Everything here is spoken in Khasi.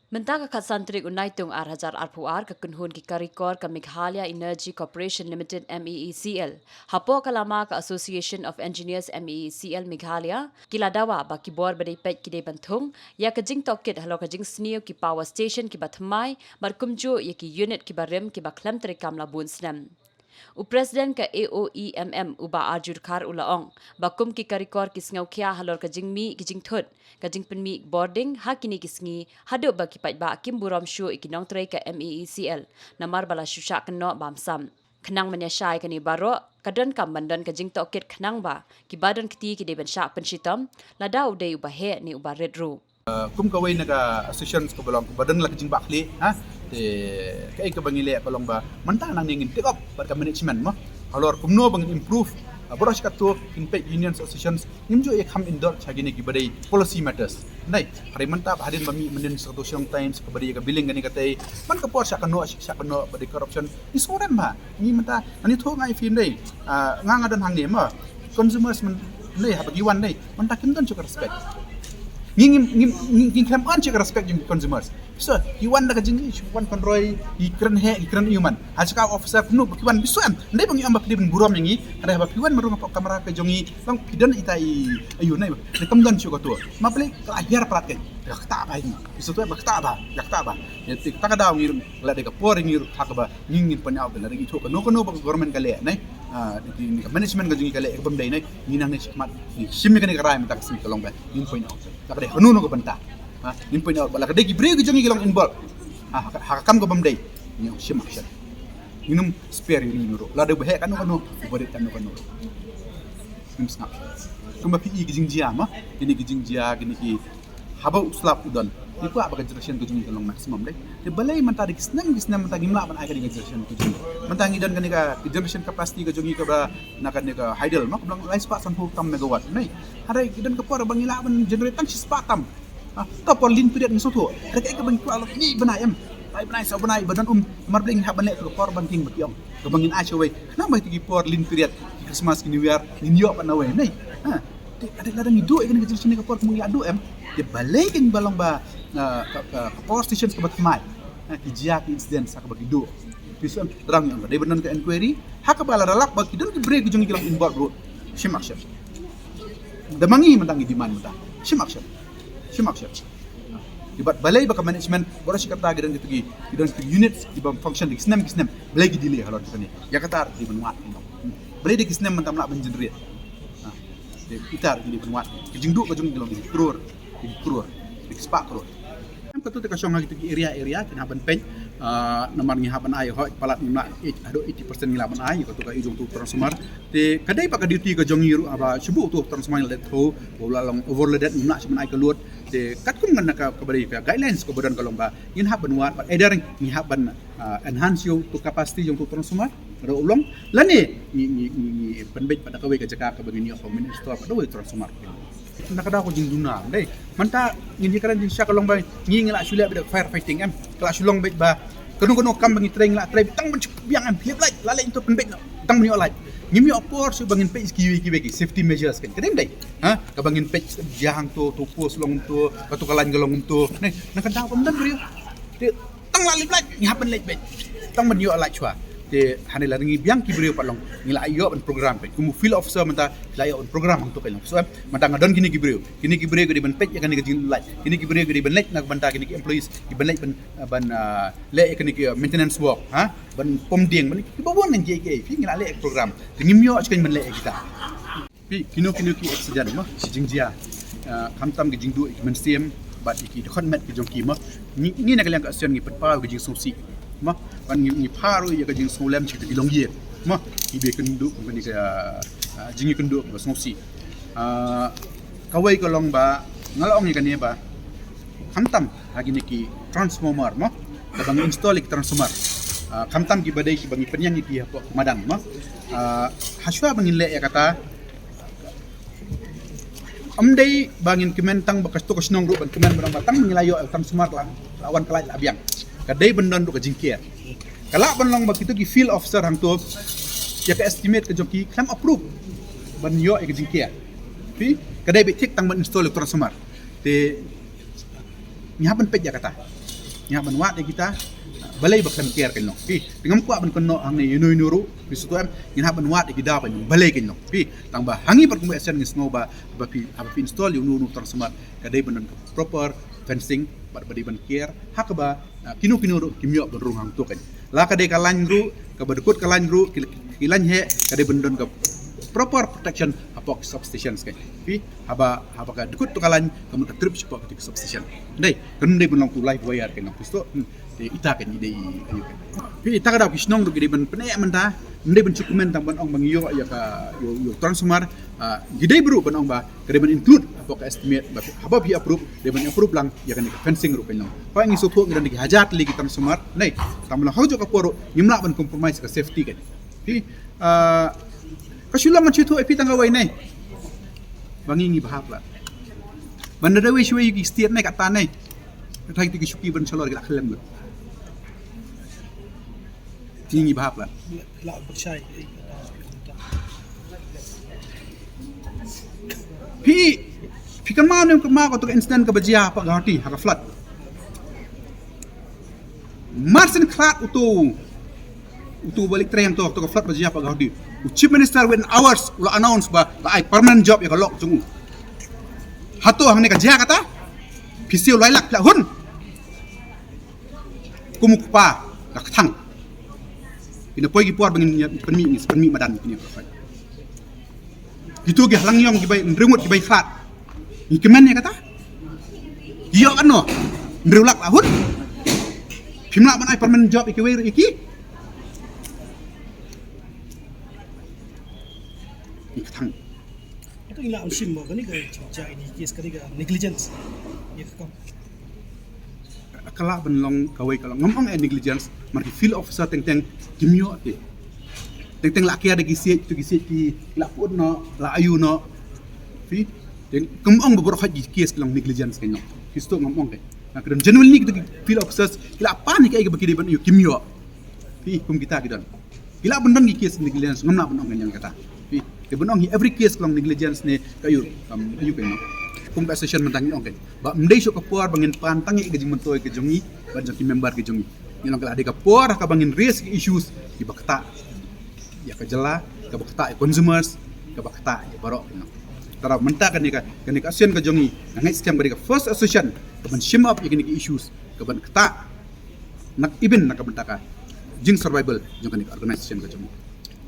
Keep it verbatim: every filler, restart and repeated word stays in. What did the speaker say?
Mynta ka khatsan tarik u Naitung ar hajar arphew ar ka kynhun ki karikor ka Meghalaya Energy Corporation Limited, M E E C L, hapoh ka lama ka Association of Engineers, M E E C L Meghalaya, ki la dawa ba ki bor ba dei peit ki dei ban thung ïa ka jingtohkit halor ka jingsniew ki power station kiba thymmai bad kumjuh ïa ki unit kiba rim kiba khlem treikam la bun snem. U President ka A O E M M, u Bah Arjun Dkhar, u la ong ba kum ki karikor ki sngewkhia halor ka jingmih ki jingthut, ka jingpynmih bording ha kine ki sngi haduh ba ki paidbah kim burom shuh ïa ki nongtrei ka M E E C L namar ba la shu shah kynnoh bam sam. Khnang ban ïashai kane baroh, ka donkam ban don ka jingtohkit khnang ba kiba don kti ki dei ban shah pynshitom, lada u dei uba heh ne uba rit ruh. Uh, kum kawei na ka association kaba long kaba don la ka jingbakla, ha, te kaei kaba ngi leh ka long ba mynta nangne ngin take up bad ka management mo halor kumno ba ngin improve. Uh, baroh shi katto kin peit unions, associations, ngim ju ïa kham indulge ha kine kiba dei policy matters. Nai, hynrei mynta ba hadien ba mih mynnin sa katto shnong Times kaba dei ka billing kane katei, man ka por shah kynnoh, shah kynnoh ba dei corruption. Ngi sngewrem ba ngi mynta, ngi thoh ngai film dei. Ah, nga nga don hangne mo. Consumers mynne haba ki wan dei, mynta kim don shuh ka respect. Ngi ngi ngi ngi khlem earn shuh ka respect jong consumers. So ki wan da ka jingïeit, wan pynroi, ki kren heh, ki kren ïuman. Ha sha ka officer kumno ba ki wan, bisu em. Ndei ba ngi ong ba phi dei ban burom ïa ngi, hynrei haba phi wan marung hapoh kamra ka jong ngi, long phi don ita i ayu nai ba. Ne kam don shuh kato. Ma phi ka la hiar palat ka. Ka kata ba ngi. Bisu tu ba kata ba, ka kata ba. Ïa te kata ka daw ngi ruh la dei ka por ngi ruh ha kaba ngi ngin point out la dei ngi thoh kano kano ba ka government ka leh nai. Ah, ngi ka management ka jong ngi ka leh ka bym dei nai. Ngi nang ngi shikmat ngi shim ïa kane ka rai mynta ka sngi ka long ba ngin point out. La ka dei kano kano ka bynta. Ha, ngin point out ba la ka dei ki briew ki jong ngi ki long involved ha ka, ha ka kam ka bym dei. Ngi ong shim action. Ngin ym spare ïa ngi ruh. La dei ba heh kano kano, ba dei kano kano ruh. Ngin sngap. Kumba phi i ki jingjia ma, kine ki jingjia, kine ki haba u slap u don. Ngi kwah ba ka generation ka jong ngi ka long maximum dei. Te balei mynta da ki snem ki snem mynta ngim lah ban ai kane ka generation ka jong ngi. Mynta ngi don kane ka generation capacity ka jong ngi kaba na kane ka hydel ma, kaba long lai spah sanphew tam megawatt nai. Hynrei ki don ka por ba ngi lah ban generate tang shi spah tam. Ha, to por lin period ngi sngewthuh. Hynrei kaei kaba ngi kwah long ngi bnai em. Lai bnai saw bnai ba don um, mar blei ngi hap ban leh to ka por ban king ba ki ong. Kaba ngin ai shawei. Khnang ba ki por lin period, ki Christmas, ki New Year, ngin ïoh pat na wei nai. Ha. Te ka dei lada ngi duh ïa kane ka generation ka por kumba ngi la duh em. Te balei kan ba long ba, ah, ka, ka, ka power stations kaba thymmai. Ha, ki jia ki incident sa kaba ki duh. Phi shem, tang ngi ong ka dei ban don ka inquiry. Ha kaba lada lap ba ki don ki briew ki jong ngi ki long involved ruh. Shim action. Da ma ngi mynta ngi demand mynta. Shim action. Shim action. Ki bad balei ba ka management baroh shi katta ki don ki, ki don ki units kiba function ki snem ki snem. Balei ki delay halor kane. Ïa kata ki ban wad. Balei da ki snem mynta ym lah ban generate. Ha. Ïa kata ki ban wad. Ki jingduh ka jong ki long ki crore, ki crore, ki spah crore. Em, kato te ka shong ha kito ki area area kin hap ban peit, ah, namar ngi hap ban ai hoi palat ngim lah, eh, haduh eighty percent ngi lah ban ai, kato ka i jong tu transformer. Te ka dei pat ka duty ka jong ngi ruh haba shu buh tu transformer la dei tho, ba la long overloaded ngim lah shu ban ai ka load. Te katkum ngan na ka, kaba dei ka guidelines kaba don ka long ba ngin hap ban wad, but either ngi hap ban, ah, enhance ïa tu capacity jong tu transformer ka dei u long, lane ngi, ngi, ngi, ngi pynbeit pat da kawei ka jaka kaba ngin ïoh ka mini store pat da wei transformer. Na ka daw ka jingduna dei. Mynta ngin hi kren jingshah ka long ba ngi ngi la shu leh bad fire fighting em. Ka la shu long bad ba kano kano kam ba ngi trei ngi la trei tang ban shu biang em. Lip light la leh into pynbeit tang ban ïoh light. Ngim ïoh por shu ba ngin peit kiwei kiwei ki safety measures kan. Ka dei em dei. Ha? Kaba ngin peit jahang to, to post long to, ka to ka line ka long to. Neh, na ka daw kam don briew. Te tang la lip light ngi hap ban leit beit. Tang ban ïoh light shuwa. Te hangne la ngi biang ki briew pat long. Ngi la ïoh ban program beit. Kum u field officer mynta la ïoh ban program hangto ka long. So, mynta nga don kine ki briew. Kine ki briew ki dei ban peit ïa kane ka jinglait. Kine ki briew ki dei ban leit na ka bynta kine ki employees. Ki ban leit ban, ban, ah, leh ïa kane ki, ah, maintenance work. Ha? Ban pom dieng. Ban kiba wan ngan jia ki. Phi ngi la leh program. Te ngim ïoh shikeiñ ban leh ïa kita. Phi, kino kino ki accident mo, shi jingjia. Ah, khamtam ki jingduh ki mynsiem, bad ki dkhot met ki jong ki mo. Ngi, ngi na ka liang ka association ngi pynpaw ki jingsngewsih. Mo, ban ngi, ngi pha ruh ïa ka jingsngewlem shi ki longïing. Mo, ki ba kynduh company ka, ah, jingïakynduh ba sngewsih. Ah, kawei ka long ba, nga la ong ïa kane ba, khamtam ha kine ki transformer mo. Kaba ngi install ïa ki transformer. Ah, khamtam kiba dei kiba ngi pynïeng ïa ki hapoh madan mo. Ah, hashwa ba ngin leh ïa kata. Ym dei ba ngin kmen tang ba kato ka shnong ruh ban kmen ba tang ba ngi la ïoh transformer la, la wan ka light la biang. Ka dei ban don ruh ka jingker. Ka lah ban long ba kito ki field officer hangto ïa ka estimate ka jong ki khlem approve ban ïoh ïa ka jingker. Phi, ka dei ba thik tang ban install ïa transformer. Te ngi hap ban peit ïa kata. Ngi hap ban wad ïa kita, ah, balei ba khlem kiar kein long. Phi, te ngam kwah ban kynnoh hangne ïa no ïa no ruh, phi sngewthuh em, ngi hap ban wad ïa ki daw kein long, balei kein long. Phi, tang ba ha ngi pat kum S S N ngi sngew ba, ba phi, haba phi install ïa uno uno u transformer, ka dei ban don ka proper fencing, bad ba dei ban kiar, ha kaba, ah, kino kino ruh kim ïoh ban rung hangto kein. La ka dei ka line ruh, kaba dkut ka line ruh, ki, ki line heh, ka dei ban don ka proper protection hapoh ki substations kein. Phi, haba, haba ka dkut to ka line, ka mut ka trip shapoh ka substation. Dei, kan dei ban long tu live wire kein long, phi sngewthuh. Hmm. Te ita kein i dei i, i, phi, ita ka daw ki shnong ruh ki dei ban pyneh mynta, ym dei ban shu kmen tang ban ong ba ngi ïoh ïa ka, ïoh, ïoh transformer, ah, ki dei ruh ban ong ba ka dei ban include hapoh ka estimate, ba haba phi approve, dei ban approve lang ïa kane ka fencing ruh kein long. Phi, ngi sngewthuh ngi don da ki hajar tylli ki transformer, dei, tang ba la ha kajuh ka por ruh, ngim lah ban compromise ka safety kein. Phi, ah, ka shu long ngan shu ïathuh ïa phi tang kawei ne. Ba ngi ngi bha palat. Ban da wei shuwei ki state ne kata ne. Kata ki shuki ban shalor ki la khlem lut. Ngi ngi bha palat. Phi, phi kynmaw ne ym kynmaw kato ka incident kaba jia hapoh Guwahati ha ka flood. Mar shen khlad uto, uto ba leit trei hangto, uto ka flood ba jia hapoh Guwahati, u Chief Minister within hours u la announce ba la ai permanent job ïa ka lok jong u. Hato hangne ka jia kata, phi siew lai lak phi la hun. Kum u kpa ka kthang. Ina poi ki por ba ngin ïa pynmih, ngin pynmih madan kine. Kito ki ha Langiong ki bai, hynriew ngut ki bai khlad. Ngi kmen ïa kata. Ki ïoh katno? Hynriew lak la hun. Phim lah ban ai permanent job ïa kiwei ruh ïa ki. Ngi kthang. Kato ngi lah ban shim ba kane ka jingjia, kane ka case, kane ka negligence. Ïa ka kam. Ka lah ban long kawei ka long. Ngam ong eh negligence, mar ki field officer teng teng kim ïoh te. Teng teng la kiar da ki siej, to ki siej ki la put noh, la ayu noh. Phi, teng ngam ong ba baroh khoit ki case ki long negligence kein long. Phi sngewthuh ngam ong kein. Na ka don genuinely kito ki field officers ki la pan ïa kaei kaba ki dei ban ïoh kim ïoh. Phi, kum kita ki don. Ki lah ban don ki case negligence, ngam lah ban ong kein ïa kata. Phi, te ban ong hi every case ka long negligence ne ka ayu, um, ayu kein. Kum ka association mynta ngi ong kein ba ym dei shuh ka por ba ngin pan tang ïa ka jingmyntoi ka jong ngi bad jong ki member ki jong ngi. Ngi long ka la dei ka por ha kaba ngin raise ki issues kiba ktah ïa ka jylla, kaba ktah ïa consumers, kaba ktah ïa baroh kein. Te mynta kane ka, kane ka association ka jong ngi, nga ngeit skhem ka dei ka first association kaban shim up ïa kine ki issues, kaban ktah na, even na ka bynta ka jing survival jong kane ka organisation ka jong ngi.